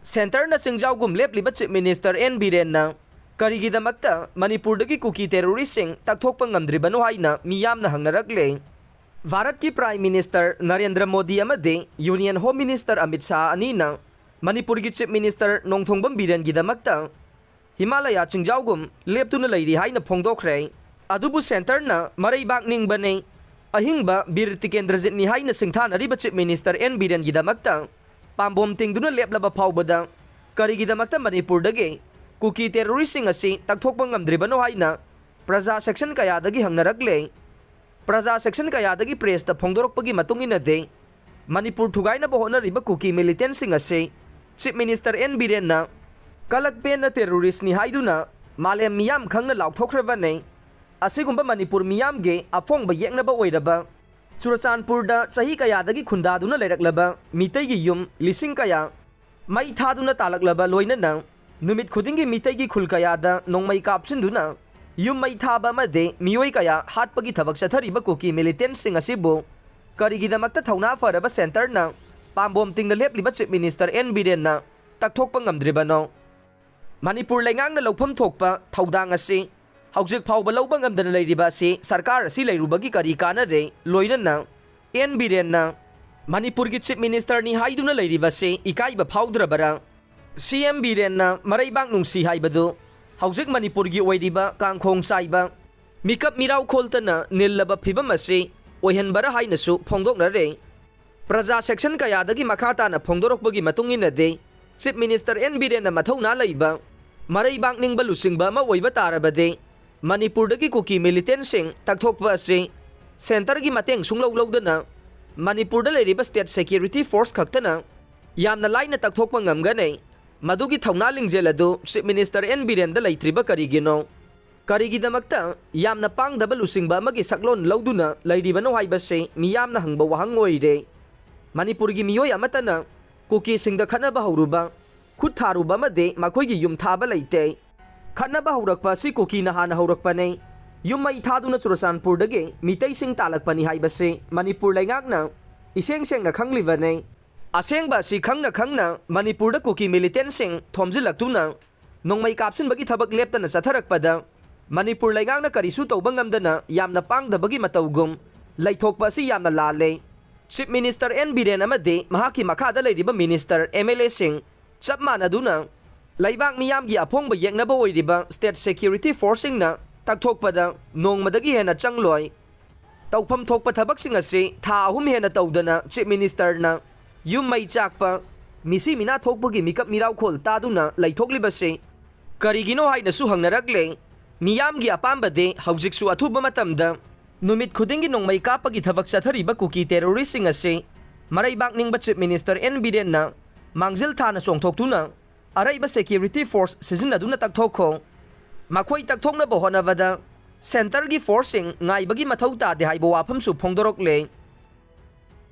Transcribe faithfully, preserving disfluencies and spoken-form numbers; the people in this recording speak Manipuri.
ꯁꯦꯟꯇꯔꯅ ꯆꯤꯡꯖꯥꯎꯒꯨꯝ ꯂꯦꯞꯂꯤꯕ ꯆꯤꯐ ꯃꯤꯅꯤꯁꯇꯔ ꯑꯦꯟ ꯕꯤꯔꯦꯟꯅ ꯀꯔꯤꯒꯤꯗꯃꯛꯇ ꯃꯅꯤꯄꯨꯔꯗꯒꯤ ꯀꯨꯀꯤ ꯇꯦꯔꯣꯔꯤꯁꯁꯤꯡ ꯇꯛꯊꯣꯛꯄ ꯉꯝꯗ꯭ꯔꯤꯕꯅꯣ ꯍꯥꯏꯅ ꯃꯤꯌꯥꯝꯅ ꯍꯪꯅꯔꯛꯂꯦ꯫ ꯚꯥꯔꯠꯀꯤ ꯄ꯭ꯔꯥꯏꯝ ꯃꯤꯅꯤꯁꯇꯔ ꯅꯔꯦꯟꯗ꯭ꯔ ꯃꯣꯗꯤ ꯑꯃꯗꯤ union home minister Amit Shah ꯑꯅꯤꯅ ꯃꯅꯤꯄꯨꯔꯒꯤ ꯆꯤꯐ ꯃꯤꯅꯤꯁꯇꯔ ꯅꯣꯡꯊꯣꯡꯕꯝ ꯕꯤꯔꯦꯟꯒꯤꯗꯃꯛꯇ ꯍꯤꯃꯥꯂꯌꯥ ꯆꯤꯡꯖꯥꯎꯒꯨꯝ ꯂꯦꯞꯇꯨꯅ ꯂꯩꯔꯤ ꯍꯥꯏꯅ ꯐꯣꯡꯗꯣꯛꯈ꯭ꯔꯦ꯫ ꯑꯗꯨꯕꯨ ꯁꯦꯟꯇꯔꯅ ꯃꯔꯩꯕꯥꯛ ꯅꯤꯡꯕꯅꯦ, ꯑꯍꯤꯡꯕ ꯕꯤꯔ ꯇꯤꯀꯦꯟꯗ꯭ꯔꯖꯤꯠꯅꯤ ꯍꯥꯏꯅ ꯁꯤꯡꯊꯥꯅꯔꯤꯕ ꯆꯤꯐ ꯃꯤꯅꯤꯁꯇꯔ ꯑꯦꯟ ꯕꯤꯔꯦꯟꯒꯤꯗꯃꯛꯇ ꯄꯥꯝꯕꯣꯝ ꯇꯤꯡꯗꯨꯅ ꯂꯦꯞꯂꯕ ꯐꯥꯎꯕꯗ ꯀꯔꯤꯒꯤꯗꯃꯛꯇ ꯃꯅꯤꯄꯨꯔꯗꯒꯤ ꯀꯨꯀꯤ ꯇꯦꯔꯣꯔꯤꯁꯁꯤꯡ ꯑꯁꯤ ꯇꯛꯊꯣꯛꯄ ꯉꯝꯗ꯭ꯔꯤꯕꯅꯣ ꯍꯥꯏꯅ ꯄ꯭ꯔꯖꯥ ꯁꯦꯛꯁꯟ ꯀꯌꯥꯗꯒꯤ ꯍꯪꯅꯔꯛꯂꯦ꯫ ꯄ꯭ꯔꯖꯥ ꯁꯦꯛꯁꯟ ꯀꯌꯥꯗꯒꯤ ꯄ꯭ꯔꯦꯁꯇ ꯐꯣꯡꯗꯣꯔꯛꯄꯒꯤ ꯃꯇꯨꯡ ꯏꯟꯅꯗꯤ, ꯃꯅꯤꯄꯨꯔ ꯊꯨꯒꯥꯏꯅꯕ ꯍꯣꯠꯅꯔꯤꯕ ꯀꯨꯀꯤ ꯃꯤꯂꯤꯇꯦꯟꯁꯤꯡ ꯑꯁꯤ ꯆꯤꯐ ꯃꯤꯅꯤꯁꯇꯔ ꯑꯦꯟ ꯕꯤꯔꯦꯟꯅ ꯀꯂꯛꯄꯦꯟꯅ ꯇꯦꯔꯣꯔꯤꯁꯅꯤ ꯍꯥꯏꯗꯨꯅ ꯃꯥꯂꯦꯝ ꯃꯤꯌꯥꯝ ꯈꯪꯅ ꯂꯥꯎꯊꯣꯛꯈ꯭ꯔꯕꯅꯤ꯫ ꯑꯁꯤꯒꯨꯝꯕ ꯃꯅꯤꯄꯨꯔ ꯃꯤꯌꯥꯝꯒꯤ ꯑꯐꯣꯡꯕ ꯌꯦꯛꯅꯕ ꯑꯣꯏꯔꯕ ꯆꯨꯔꯆꯥꯟꯄꯨꯔꯗ ꯆꯍꯤ ꯀꯌꯥꯗꯒꯤ ꯈꯨꯟꯗꯥꯗꯨꯅ ꯂꯩꯔꯛꯂꯕ ꯃꯤꯇꯩꯒꯤ ꯌꯨꯝ ꯂꯤꯁꯤꯡ ꯀꯌꯥ ꯃꯩ ꯊꯥꯗꯨꯅ ꯇꯥꯜꯂꯛꯂꯕ, ꯂꯣꯏꯅꯅ ꯅꯨꯃꯤꯠ ꯈꯨꯗꯤꯡꯒꯤ ꯃꯤꯇꯩꯒꯤ ꯈꯨꯜ ꯀꯌꯥꯗ ꯅꯣꯡꯃꯩ ꯀꯥꯞꯁꯤꯟꯗꯨꯅ ꯌꯨꯝ ꯃꯩ ꯊꯥꯕ ꯑꯃꯗꯤ ꯃꯤꯑꯣꯏ ꯀꯌꯥ ꯍꯥꯠꯄꯒꯤ ꯊꯕꯛ ꯆꯠꯊꯔꯤꯕ ꯀꯨꯀꯤ ꯃꯤꯂꯤꯇꯦꯟꯁꯤꯡ ꯑꯁꯤꯕꯨ ꯀꯔꯤꯒꯤꯗꯃꯛꯇ ꯊꯧꯅꯥ ꯐꯔꯕ ꯁꯦꯟꯇꯔꯅ ꯄꯥꯝꯕꯣꯝ ꯇꯤꯡꯅ ꯂꯦꯞꯂꯤꯕ ꯆꯤꯐ ꯃꯤꯅꯤꯁꯇꯔ ꯑꯦꯟ ꯕꯤꯔꯦꯟꯅ ꯇꯛꯊꯣꯛꯄ ꯉꯝꯗ꯭ꯔꯤꯕꯅꯣ? ꯃꯅꯤꯄꯨꯔ ꯂꯩꯉꯥꯛꯅ ꯂꯧꯐꯝ ꯊꯣꯛꯄ ꯊꯧꯗꯥꯡ ꯑꯁꯤ ꯍꯧꯖꯤꯛ ꯐꯥꯎꯕ ꯂꯧꯕ ꯉꯝꯗꯅ ꯂꯩꯔꯤꯕ ꯑꯁꯤ ꯁꯔꯀꯥꯔ ꯑꯁꯤ ꯂꯩꯔꯨꯕꯒꯤ ꯀꯔꯤ ꯀꯥꯟꯅꯔꯦ? ꯂꯣꯏꯅꯅ ꯑꯦꯟ ꯕꯤꯔꯦꯟꯅ ꯃꯅꯤꯄꯨꯔꯒꯤ ꯆꯤꯐ ꯃꯤꯅꯤꯁꯇꯔꯅꯤ ꯍꯥꯏꯗꯨꯅ ꯂꯩꯔꯤꯕꯁꯤ ꯏꯀꯥꯏꯕ ꯐꯥꯎꯗ꯭ꯔꯕꯔꯥ? ꯁꯤ ꯑꯦꯝ ꯕꯤꯔꯦꯟꯅ ꯃꯔꯩꯕꯥꯛ ꯅꯨꯡꯁꯤ ꯍꯥꯏꯕꯗꯨ ꯍꯧꯖꯤꯛ ꯃꯅꯤꯄꯨꯔꯒꯤ ꯑꯣꯏꯔꯤꯕ ꯀꯥꯡꯈꯣꯡ ꯆꯥꯏꯕ, ꯃꯤꯀꯞ ꯃꯤꯔꯥꯎ ꯈꯣꯜꯇꯅ ꯅꯤꯜꯂꯕ ꯐꯤꯕꯝ ꯑꯁꯤ ꯑꯣꯏꯍꯟꯕꯔꯥ ꯍꯥꯏꯅꯁꯨ ꯐꯣꯡꯗꯣꯛꯅꯔꯦ꯫ ꯄ꯭ꯔꯖꯥ ꯁꯦꯛꯁꯟ ꯀꯌꯥꯗꯒꯤ ꯃꯈꯥ ꯇꯥꯅ ꯐꯣꯡꯗꯣꯔꯛꯄꯒꯤ ꯃꯇꯨꯡ ꯏꯟꯅꯗꯤ, ꯆꯤꯐ ꯃꯤꯅꯤꯁꯇꯔ ꯑꯦꯟ ꯕꯤꯔꯦꯟꯅ ꯃꯊꯧꯅꯥ ꯂꯩꯕ, ꯃꯔꯩꯕꯥꯛ ꯅꯤꯡꯕ ꯂꯨꯆꯤꯡꯕ ꯑꯃ ꯑꯣꯏꯕ ꯇꯥꯔꯕꯗꯤ, ꯃꯅꯤꯄꯨꯔꯗꯒꯤ ꯀꯨꯀꯤ ꯃꯤꯂꯤꯇꯦꯟꯁꯤꯡ ꯇꯛꯊꯣꯛꯄ ꯑꯁꯤ ꯁꯦꯟꯇꯔꯒꯤ ꯃꯇꯦꯡ ꯁꯨꯡꯂꯧ ꯂꯧꯗꯅ ꯃꯅꯤꯄꯨꯔꯗ ꯂꯩꯔꯤꯕ ꯁ꯭ꯇꯦꯠ ꯁꯦꯀ꯭ꯌꯨꯔꯤꯇꯤ ꯐꯣꯔꯁ ꯈꯛꯇꯅ ꯌꯥꯝꯅ ꯂꯥꯏꯅ ꯇꯛꯊꯣꯛꯄ ꯉꯝꯒꯅꯤ꯫ ꯃꯗꯨꯒꯤ ꯊꯧꯅꯥ ꯂꯤꯡꯖꯦꯜ ꯑꯗꯨ ꯆꯤꯐ ꯃꯤꯅꯤꯁꯇꯔ ꯑꯦꯟ ꯕꯤꯔꯦꯟꯗ ꯂꯩꯇ꯭ꯔꯤꯕ ꯀꯔꯤꯒꯤꯅꯣ? ꯀꯔꯤꯒꯤꯗꯃꯛꯇ ꯌꯥꯝꯅ ꯄꯥꯡꯗꯕ ꯂꯨꯆꯤꯡꯕ ꯑꯃꯒꯤ ꯁꯛꯂꯣꯟ ꯂꯧꯗꯨꯅ ꯂꯩꯔꯤꯕꯅꯣ ꯍꯥꯏꯕꯁꯤ ꯃꯤꯌꯥꯝꯅ ꯍꯪꯕ ꯋꯥꯍꯪ ꯑꯣꯏꯔꯦ꯫ ꯃꯅꯤꯄꯨꯔꯒꯤ ꯃꯤꯑꯣꯏ ꯑꯃꯠꯇꯅ ꯀꯨꯀꯤꯁꯤꯡꯗ ꯈꯠꯅꯕ ꯍꯧꯔꯨꯕ, ꯈꯨꯠ ꯊꯥꯔꯨꯕ ꯑꯃꯗꯤ ꯃꯈꯣꯏꯒꯤ ꯌꯨꯝ ꯊꯥꯕ ꯂꯩꯇꯦ꯫ ꯈꯠꯅꯕ ꯍꯧꯔꯛꯄ ꯑꯁꯤ ꯀꯨꯀꯤꯅ ꯍꯥꯟꯅ ꯍꯧꯔꯛꯄꯅꯤ꯫ ꯌꯨꯝ ꯃꯩ ꯊꯥꯗꯨꯅ ꯆꯨꯔꯆꯥꯟꯄꯨꯔꯗꯒꯤ ꯃꯤꯇꯩꯁꯤꯡ ꯇꯥꯜꯂꯛꯄꯅꯤ ꯍꯥꯏꯕꯁꯤ ꯃꯅꯤꯄꯨꯔ ꯂꯩꯉꯥꯛꯅ ꯏꯁꯦꯡ ꯁꯦꯡꯅ ꯈꯪꯂꯤꯕꯅꯤ꯫ ꯑꯁꯦꯡꯕ ꯑꯁꯤ ꯈꯪꯅ ꯈꯪꯅ ꯃꯅꯤꯄꯨꯔꯗ ꯀꯨꯀꯤ ꯃꯤꯂꯤꯇꯦꯟꯁꯤꯡ ꯊꯣꯝꯖꯤꯜꯂꯛꯇꯨꯅ ꯅꯣꯡꯃꯩ ꯀꯥꯞꯁꯤꯟꯕꯒꯤ ꯊꯕꯛ ꯂꯦꯞꯇꯅ ꯆꯠꯊꯔꯛꯄꯗ ꯃꯅꯤꯄꯨꯔ ꯂꯩꯉꯥꯛꯅ ꯀꯔꯤꯁꯨ ꯇꯧꯕ ꯉꯝꯗꯅ ꯌꯥꯝꯅ ꯄꯥꯡꯗꯕꯒꯤ ꯃꯇꯧꯒꯨꯝ ꯂꯩꯊꯣꯛꯄ ꯑꯁꯤ ꯌꯥꯝꯅ ꯂꯥꯜꯂꯦ꯫ ꯆꯤꯐ ꯃꯤꯅꯤꯁꯇꯔ ꯑꯦꯟ ꯕꯤꯔꯦꯟ ꯑꯃꯗꯤ ꯃꯍꯥꯛꯀꯤ ꯃꯈꯥꯗ ꯂꯩꯔꯤꯕ ꯃꯤꯅꯤꯁꯇꯔ, ꯑꯦꯝ ꯑꯦꯜ ꯑꯦꯁꯤꯡ ꯆꯞ ꯃꯥꯟꯅꯗꯨꯅ ꯂꯩꯕꯥꯛ ꯃꯤꯌꯥꯝꯒꯤ ꯑꯐꯣꯡꯕ ꯌꯦꯛꯅꯕ ꯑꯣꯏꯔꯤꯕ ꯁ꯭ꯇꯦꯠ ꯁꯦꯀ꯭ꯌꯨꯔꯤꯇꯤ ꯐꯣꯔꯁꯁꯤꯡꯅ ꯇꯛꯊꯣꯛꯄꯗ ꯅꯣꯡꯃꯗꯒꯤ ꯍꯦꯟꯅ ꯆꯪꯂꯣꯏ꯫ ꯇꯧꯐꯝ ꯊꯣꯛꯄ ꯊꯕꯛꯁꯤꯡ ꯑꯁꯤ ꯊꯥ ꯑꯍꯨꯝ ꯍꯦꯟꯅ ꯇꯧꯗꯅ ꯆꯤꯐ ꯃꯤꯅꯤꯁꯇꯔꯅ ꯌꯨꯝ ꯃꯩ ꯆꯥꯛꯄ, ꯃꯤꯁꯤ ꯃꯤꯅꯥ ꯊꯣꯛꯄꯒꯤ ꯃꯤꯀꯞ ꯃꯤꯔꯥꯎꯈꯣꯜ ꯇꯥꯗꯨꯅ ꯂꯩꯊꯣꯛꯂꯤꯕꯁꯤ ꯀꯔꯤꯒꯤꯅꯣ ꯍꯥꯏꯅꯁꯨ ꯍꯪꯅꯔꯛꯂꯦ꯫ ꯃꯤꯌꯥꯝꯒꯤ ꯑꯄꯥꯝꯕꯗꯤ ꯍꯧꯖꯤꯛꯁꯨ ꯑꯊꯨꯕ ꯃꯇꯝꯗ ꯅꯨꯃꯤꯠ ꯈꯨꯗꯤꯡꯒꯤ ꯅꯣꯡꯃꯩ ꯀꯥꯞꯄꯒꯤ ꯊꯕꯛ ꯆꯠꯊꯔꯤꯕ ꯀꯨꯀꯤ ꯇꯦꯔꯣꯔꯤꯁꯁꯤꯡ ꯑꯁꯤ ꯃꯔꯩꯕꯥꯛ ꯅꯤꯡꯕ ꯆꯤꯐ ꯃꯤꯅꯤꯁꯇꯔ ꯑꯦꯟ ꯕꯤꯔꯦꯟꯅ ꯃꯥꯡꯖꯤꯜ ꯊꯥꯅ ꯆꯣꯡꯊꯣꯛꯇꯨꯅ ꯑꯔꯩꯕ ꯁꯦꯀ꯭ꯌꯨꯔꯤꯇꯤ ꯐꯣꯔꯁ ꯁꯤꯖꯤꯟꯅꯗꯨꯅ ꯇꯛꯊꯣꯛꯈꯣ꯫ ꯃꯈꯣꯏ ꯇꯛꯊꯣꯛꯅꯕ ꯍꯣꯠꯅꯕꯗ ꯁꯦꯟꯇꯔꯒꯤ ꯐꯣꯔꯁꯁꯤꯡ ꯉꯥꯏꯕꯒꯤ ꯃꯊꯧ ꯇꯥꯗꯦ ꯍꯥꯏꯕ ꯋꯥꯐꯝꯁꯨ ꯐꯣꯡꯗꯣꯔꯛꯂꯦ꯫